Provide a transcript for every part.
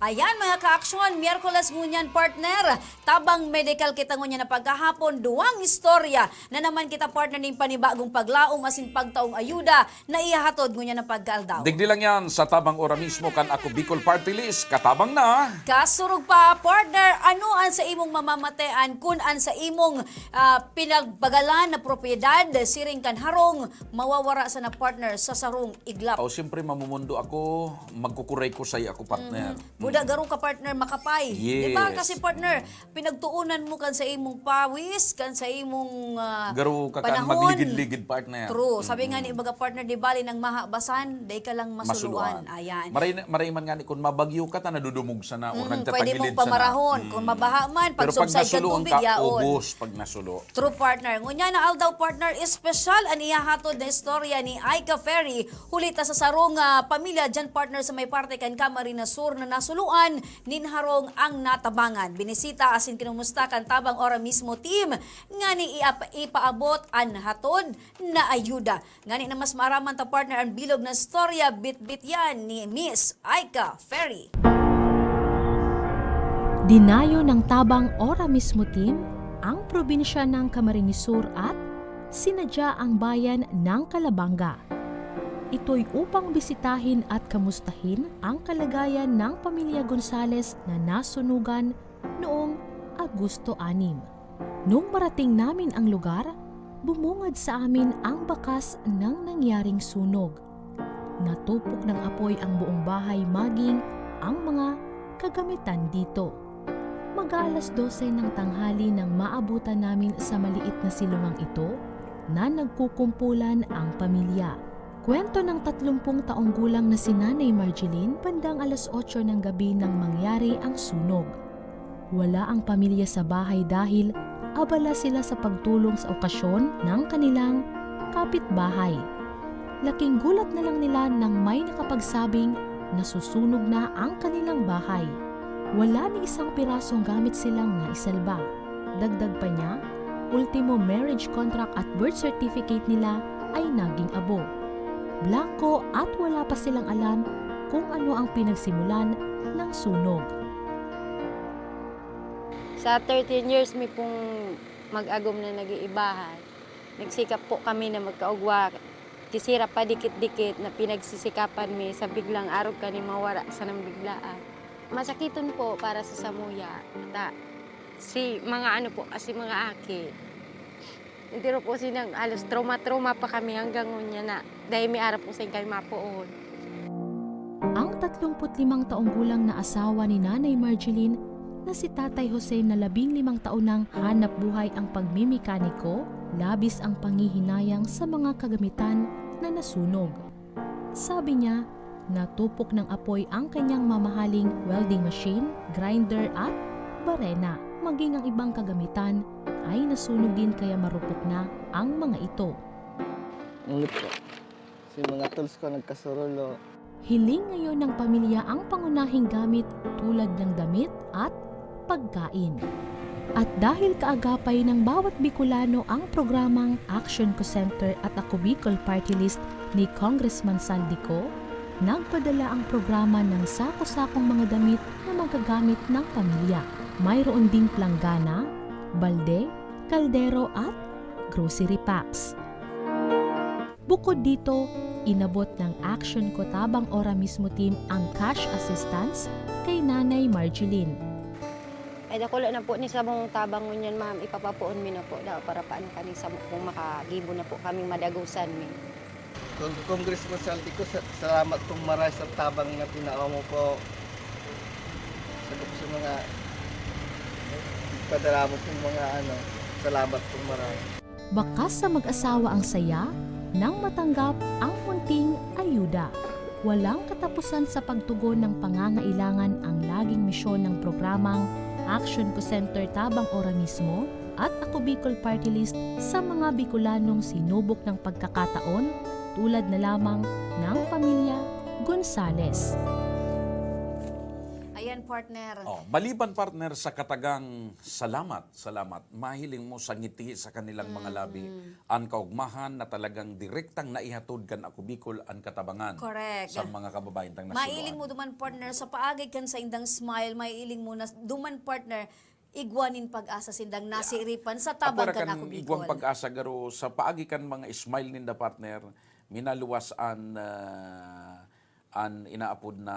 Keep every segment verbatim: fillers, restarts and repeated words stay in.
Ayan, mga ka-aksyon, Miyerkules ngunyan, partner. Tabang Medical kita ngunyan na pagkahapon, duwang istorya na naman kita, partner, ning panibagong paglaom asin pagtaong ayuda na ihahatod ngunyan na pagkaaldaw. Digdi lang yan sa Tabang Ora mismo kan Ako Bicol Party List. Katabang na! Kasurog pa, partner, ano an sa imong mamamatean kun an sa imong, ah, pinagbagalan na propiedad siring kan harong mawawara sana, partner, sa sarong iglap? O, siyempre, mamumundo ako, magkukuray-kusay ako, partner. Mhm. Buda garo ka, partner, makapay. Di ba? Yes. Kasi, partner, pinagtuunan mo kan sa imong pawis, kan sa imong, ah, Garo ka kan panahon. Magligid-ligid, partner. True. Sabi nga ni Mm. ibaga, partner, di bali nang mahabasan, dai ka lang masuluan. Masuluan. Ayan. Maray na, maray man nga ni, kung mabagyo ka, ta nadudumog sana o Mm, pwede mong nagtatagilid sana. Pamarahon. Kung Mm. mabaha man, Pero pag pagsubside ka nasuluan tubig, ka, yaon. Ubos pag nasulo. True, partner. Ngunyan na aldaw, partner, espesyal an ihahatod na istorya ni Aika Ferry, huli ta sa sarong, ah, pamilya dyan, partner, sa may parte kan Camarines Sur na nasuluan nin harong ang natabangan. Binisita asin kinumusta kan Tabang Ora mismo team ngani iap-, ipaabot an hatod na ayuda. Ngani na mas maaraman ta, partner, an bilog na istorya, bitbit yan ni Miss Aika Ferry. Dinayo ng Tabang Ora mismo team ang probinsya ng Camarines Sur at sinadya ang bayan ng Calabanga. Ito'y upang bisitahin at kamustahin ang kalagayan ng pamilya Gonzales na nasunugan noong Agosto anim. Nung marating namin ang lugar, bumungad sa amin ang bakas ng nangyaring sunog. Natupok ng apoy ang buong bahay, maging ang mga kagamitan dito. Mag-aalas dose ng tanghali nang maabutan namin sa maliit na silungang ito na nagkukumpulan ang pamilya. Kwento ng tatlumpung taong gulang na si Nanay Marjeline, bandang alas otso ng gabi nang mangyari ang sunog. Wala ang pamilya sa bahay dahil abala sila sa pagtulong sa okasyon ng kanilang kapitbahay. Laking gulat na lang nila nang may nakapagsabing nasusunog na ang kanilang bahay. Wala ni isang pirasong gamit silang naisalba. Dagdag pa niya, ultimo marriage contract at birth certificate nila ay naging abo. Blanko at wala pa silang alam kung ano ang pinagsimulan ng sunog. Sa thirteen years mi pong mag-agom na nag-iibahay, nagsikap po kami na magkaugwa. Kisira pa dikit-dikit na pinagsisikapan mi sa biglang arog kani mawara sa nang biglaan. Masakiton po para sa samuya. Ta, si mga ano po kasi mga aki, entero po silang halos trauma-trauma pa kami hanggang ngunya na dahil may arap po sa kami mapoon. Ang tatlumpu't limang taong gulang na asawa ni Nanay Marjeline na si Tatay Jose na labing limang taon nang hanap buhay ang pagmimikaniko, labis ang panghihinayang sa mga kagamitan na nasunog. Sabi niya, natupok ng apoy ang kanyang mamahaling welding machine, grinder at barena. Maging ang ibang kagamitan ay nasunog din kaya marupok na ang mga ito. Ano po? Si mga tools ko nagkasurulo. Hiling ngayon ng pamilya ang pangunahing gamit tulad ng damit at pagkain. At dahil kaagapay ng bawat Bicolano ang programang Action Ko Center at Ako Bicol Party List ni Congressman Saldi Co, nagpadala ang programa ng sako-sakong mga damit na magagamit ng pamilya. Mayroon ding planggana, balde, kaldero at grocery packs. Bukod dito, inabot ng Action Ko Tabang Ora mismo team ang cash assistance kay Nanay Marjeline. Ay, dakula na po ni samong tabang ngunyan, ma'am. Ipapapoon mi na po daw para paano kami sa kung makagibo na po kaming madagusan mi. Con-, Congressman Saldi Co, sa-, salamat pong maray sa tabang na tinao mo po. Sa, sa mga padala mo pong mga ano, salamat pong maray. Bakas sa mag-asawa ang saya nang matanggap ang munting ayuda. Walang katapusan sa pagtugon ng pangangailangan ang laging misyon ng programang Action Ko Center Tabang Ora mismo at Ako Bicol Party List sa mga Bicolanong sinubok ng pagkakataon, tulad na lamang ng pamilya Gonzales. Ayan, partner. Oh, maliban, partner, sa katagang salamat, salamat, mahiling mo sa ngiti sa kanilang mga labi, Mm. ang kaugmahan na talagang direktang naihatod kan Ako Bicol ang katabangan Correct. sa mga kababayan tang Mailing mo nasuluan. Duman, partner, sa paagi kan saindang smile, mailing mo na duman, partner, igwa nin pag-asa sindang nasiripan sa tabang Apura kan kan Ako igwang Bicol. Pag-asa garo sa paagi kan mga smile ninda, partner, minaluwas an, ah, an inaapod na,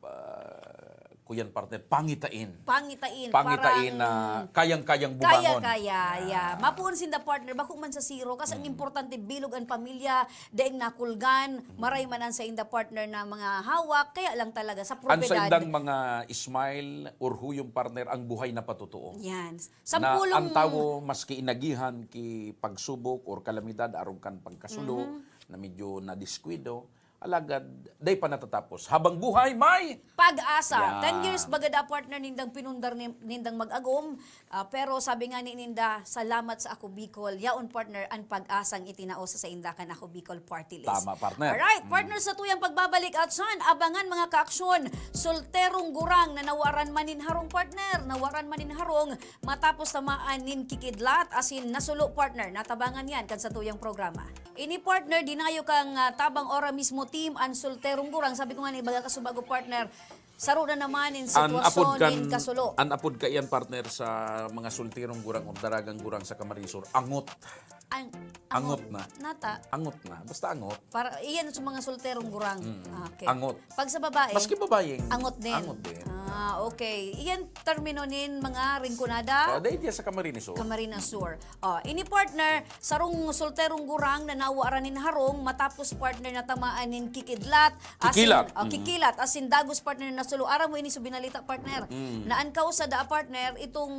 ah, kuyan, partner, pangitain. Pangitain, Pangitain parang na kayang-kayang bumangon. Kaya-kaya, yeah. Ah. Mapuon sinda, partner, bako man sa zero, kasi ang Mm. importante, bilog ang pamilya, daing nakulgan, maray man ang sainda, partner, na mga hawak, kaya lang talaga sa Ang propiedad. saindang mga smile, orhuyong, partner, ang buhay na patotoo. Yan. Na Sampulong ang tawo, maski inagihan ki pagsubok or kalamidad, arog kan pagkasulo, Mhm. na medyo nadiskuido, alagad, day pa natatapos. Habang buhay, may Pag-asa. Yan. Ten years bagada, partner, nindang pinundar ni- nindang mag-agom. Ah, pero sabi nga ni ninda, "Salamat sa Ako Bicol." Yaon, partner, ang pag-asang itinao sa sainda kan Ako Bicol Party List. Tama, partner. Alright, Mm. partner, sa tuyang pagbabalik at san, abangan, mga kaaksyon, solterong gurang na nawaran man nin harong, partner, nawaran man nin harong matapos tamaan nin kikidlat, asin nasulo, partner. Natabangan yan kan sa tuyang programa. Ini, partner, dinayo kang, ah, Tabang Ora Mismo Team, ang solterong gurang. Sabi ko nga ni, baga kasubago, partner, saro na naman in An apod sitwasyon kan, nin kasulo. An apod kaiyan, partner, sa mga solterong gurang o daragang gurang sa Camarines Sur, angot. Ang, Angot na. Nata. Angot na. Basta angot. Para, iyan sa mga solterong gurang. Mm. Ah, okay. Angot. Pag sa babae, Maski babaeng angot din. Angot din. Ah, okay. Iyan termino nin mga Rinconada. Ah, dahil diyan sa Camarines Sur. Camarines Sur. Oh, ini partner, sarong solterong gurang na nawaran nin harong matapos partner na tamaan nin kikidlat. Asin, Kikilat. Oh, Mm. kikilat. Asin dagos partner na nasulo. Aram mo ini sa binalita partner. Mm. Na ang kausa da partner, itong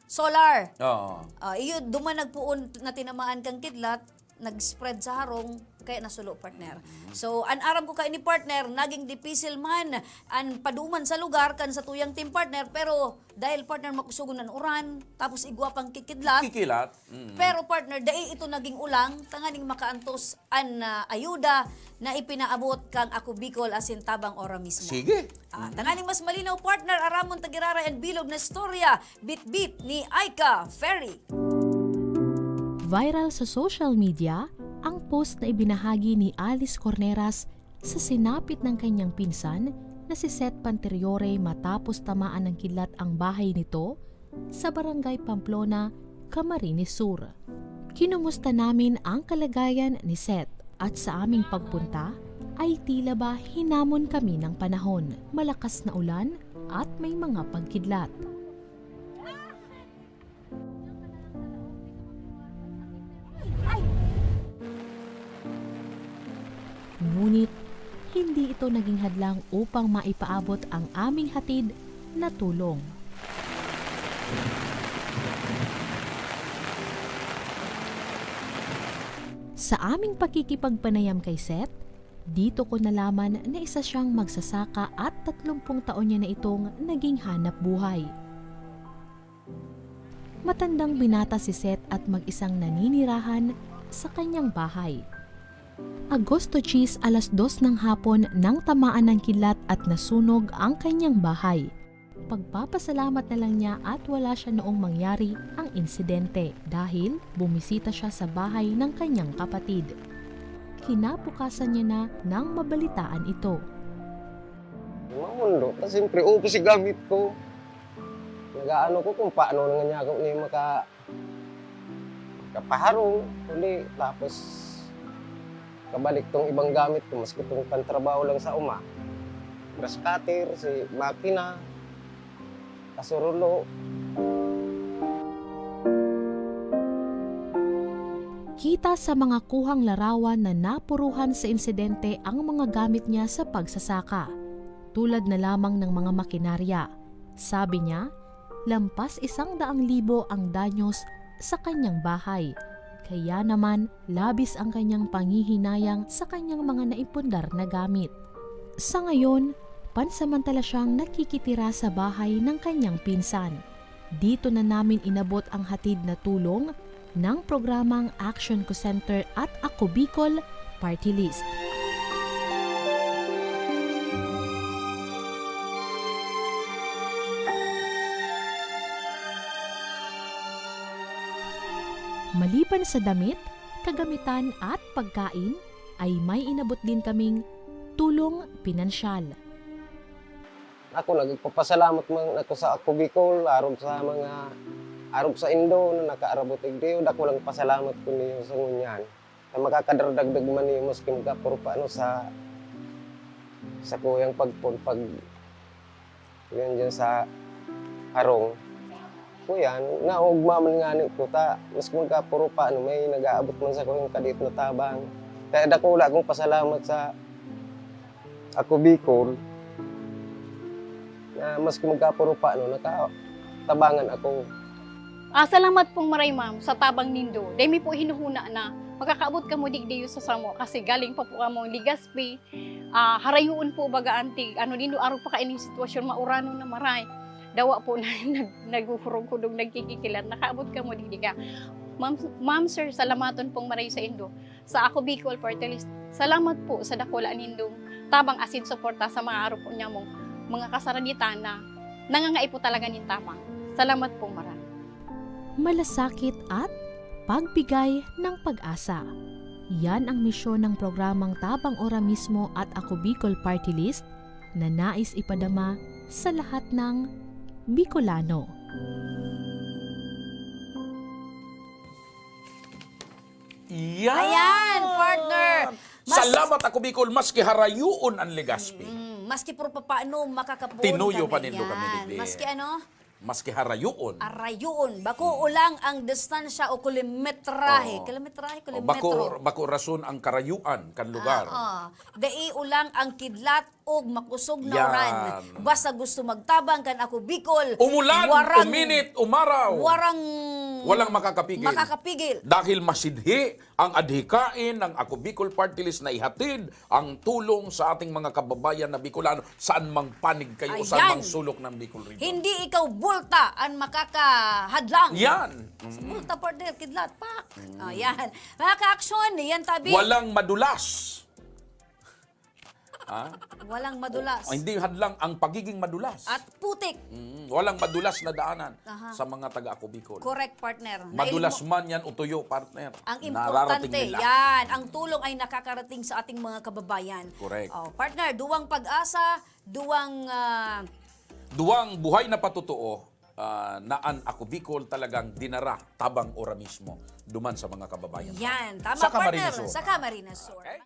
solar. Oo. Ah, iyo, duman nagpuon na tinamaan kang kidlat, nag-spread sa harong, kaya nasulo, partner. So, an aram ko kaini, partner, naging dipisil man an paduman sa lugar kan sa tuyang team, partner, pero dahil, partner, makusugon an uran, tapos igwa pang kikidlat, Kikilat. Mm. pero, partner, dai ito naging ulang tanganing makaantos an, ah, ayuda na ipinaabot kang Ako Bicol asin Tabang Ora Mismo. Sige. Ah, tanganing mas malinaw, partner, aramon ta giraray an bilog na istorya, Bitbit ni Aika Ferry. Viral sa social media ang post na ibinahagi ni Alice Corneras sa sinapit ng kanyang pinsan na si Seth Panteriore matapos tamaan ng kidlat ang bahay nito sa Barangay Pamplona, Camarines Sur. Kinumusta namin ang kalagayan ni Seth at sa aming pagpunta ay tila ba hinamon kami ng panahon, malakas na ulan at may mga pagkidlat. Ngunit hindi ito naging hadlang upang maipaabot ang aming hatid na tulong. Sa aming pakikipagpanayam kay Seth, dito ko nalaman na isa siyang magsasaka at tatlumpung taon niya na itong naging hanap buhay. Matandang binata si Seth at mag-isang naninirahan sa kanyang bahay. Agosto diyes, alas dos ng hapon nang tamaan ng kilat at nasunog ang kanyang bahay. Pagpapasalamat na lang niya at wala siya noong mangyari ang insidente dahil bumisita siya sa bahay ng kanyang kapatid. Kinabukasan niya na nang mabalitaan ito. Mamundo. Kasi siyempre, upo si gamit ko. Nag-aano ko kung paano na nga niya ako ni maka, kapaharong. Kundi, tapos, kabalik tong ibang gamit ko, maski tong pantrabaho lang sa uma. Grass cutter, si makina, kasurulo. Kita sa mga kuhang larawan na napuruhan sa insidente ang mga gamit niya sa pagsasaka, tulad na lamang ng mga makinarya. Sabi niya, lampas isang daang libo ang danyos sa kanyang bahay. Kaya naman, labis ang kanyang panghihinayang sa kanyang mga naipundar na gamit. Sa ngayon, pansamantala siyang nakikitira sa bahay ng kanyang pinsan. Dito na namin inabot ang hatid na tulong ng programang Action Ko Center at Ako Bicol Party List. Liban sa damit, kagamitan at pagkain, ay may inabot din kaming tulong pinansyal. Ako, nagpapasalamat man ako sa Ako Bicol, arog sa mga, arog sa indo na nakaarabot igdi. Dakulang pasalamat ko niyo sa ngunyan. Na makakadaragdag man niyo maski magkapuro pa, ano, sa, sa kuyang pagpon-, pag, yan dyan sa harong. Kuya, naugma man nga ni ko ta, maski magkapuro pa, ano, may nag-aabot man sa kuyang kadit na tabang. Kaya dakula akong pasalamat sa Ako Bicol, na maski magkapuro pa, ano, nakatabangan ako. Ah, salamat pong maray, ma'am, sa tabang nindo. Dai mi po hinuhuna na makakaabot kamo digdi sa samo kasi galing pa po kamo Legazpi. Ah, harayoon po baga antig, ano, nindo arog pa kaining sitwasyon, mauranon na maray. Dawa po na nag-, naghuhurog-hudog, nagkikikilat, nakaabot kamo digdi ka. Ma'am, ma'am, sir, salamaton pong maray sa indo. Sa Ako Bicol Party List, salamat po sa dakula nindong tabang asin suporta sa mga arog po nyamong mga kasaraditan na nangangaipo talaga nin tabang. Salamat pong marami. Malasakit at pagbigay ng pag-asa. Yan ang misyon ng programang Tabang Ora Mismo at Ako Bicol Party List na nais ipadama sa lahat ng Bicolano. Yan! Ayan, partner. Mas- Salamat, Ako Bicol, maski harayoon ang Legazpi. Mm, maski puro papaano makakapoon Tinuyo kami. pa nindo kami Yan. digdi. Maski ano? Maski harayoon. Arayoon. Bako ulang ang distansya o kilometrahe. Oo. Kilometrahe, O, bako, kilometro. bako rason ang karayuan kan lugar. Ah, oh. Dai ulang ang kidlat og makusog na Yan. uran. Basta gusto magtabang kan Ako Bicol. Umulan, warang, uminit, umaraw. Warang Walang makakapigil. makakapigil. Dahil masidhi ang adhikain ng Ako Bicol Party List na ihatid ang tulong sa ating mga kababayan na Bicolano saan mang panig kayo o saan Ayan. mang sulok ng Bicol Region. Hindi ikaw bulta ang makakahadlang. Yan. Bulta, partner, kidlat, pak. Oh, yan. Mga ka-aksyon, yan tabi. Walang madulas. Ha? Walang madulas. O, hindi hadlang ang pagiging madulas. At putik. Mm, walang madulas na daanan Aha. sa mga taga Ako Bicol. Correct, partner. Madulas Nailmo- man yan o tuyo, partner. Ang Nararating importante, nila. yan. Ang tulong ay nakakarating sa ating mga kababayan. Correct. Oh, partner, duwang pag-asa, duwang... ah, Duwang buhay na patotoo, ah, na an Ako Bicol talagang dinara tabang ora mismo duman sa mga kababayan. yan. Tama, Sa partner. Camarines Sur. Sa Camarines Sur. Okay?